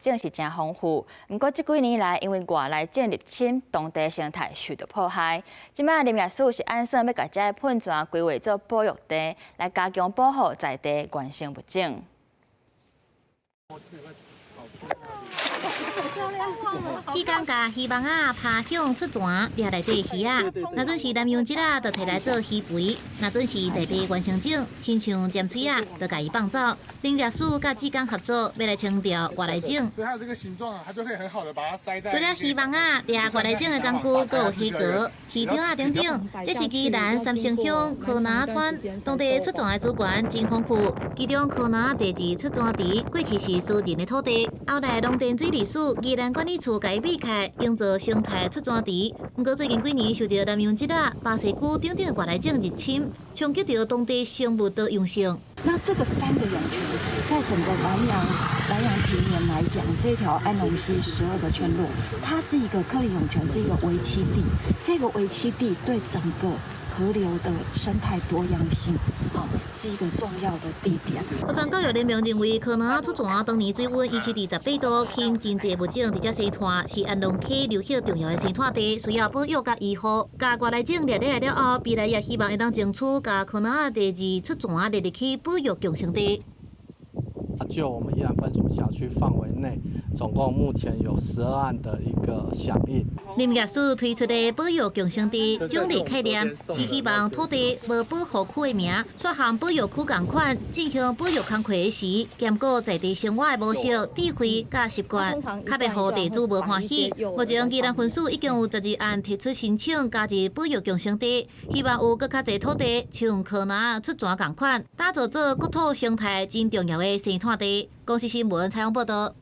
種是誠豐富。毋過這幾年來，因為外來種入侵，當地生態受到破壞。這擺林業署是按算欲共遮个噴泉規劃做保育地，來加強保護在地原生物種。志工共魚網仔拋向出泉掠內底魚仔，若準是南洋鯽仔，就提來做魚肥；若準是在地原生種，親像尖喙仔，就共伊放走。林業署佮志工合作，欲來清掉外來種。所以它這個形狀，它就可以很好的把它塞在。除了魚網仔掠外來種的工具，閣有魚鉤、魚釣仔等等。這是宜蘭三星鄉柯拿村當地出泉的資源真豐富，其中柯拿第二出泉池過去是私人的土地，後來農田水利署宜蘭管理處共伊劃開，用做生態出泉池。毋過最近幾年受著南洋鯽仔、巴西龜等等外來種入侵，衝擊著當地生物多樣性。那這個三個湧泉，在整個蘭陽平原來講，這條安農溪12個村落，它是一個蚵里湧泉，是一個棲息地。這個棲息地對整個河流的生態多樣性，好，是一個重要的地點。河川教育聯盟認為，柯拿出泉當年水溫維持佇18度，吸引真濟物種佇遮生湠，是安農溪流域重要的生態地，需要保育佮維護。共外來種掠來了後，未來也希望會當爭取共柯拿第二出泉列入去保育共生地。就我們宜蘭分署轄區範圍內，總共目前有12案的一個響應。林業署推出的保育共生地獎勵概念，是希望土地無保護區的名，煞和保育區仝款，進行保育工課時，兼顧在地生活的模式、智慧佮習慣，較袂予地主無歡喜。目前宜蘭分署已經有12案提出申請加入保育共生地，希望有閣較濟土地，像柯拿出泉仝款，打造做國土生態真重要的生態地。公視新聞採訪報導。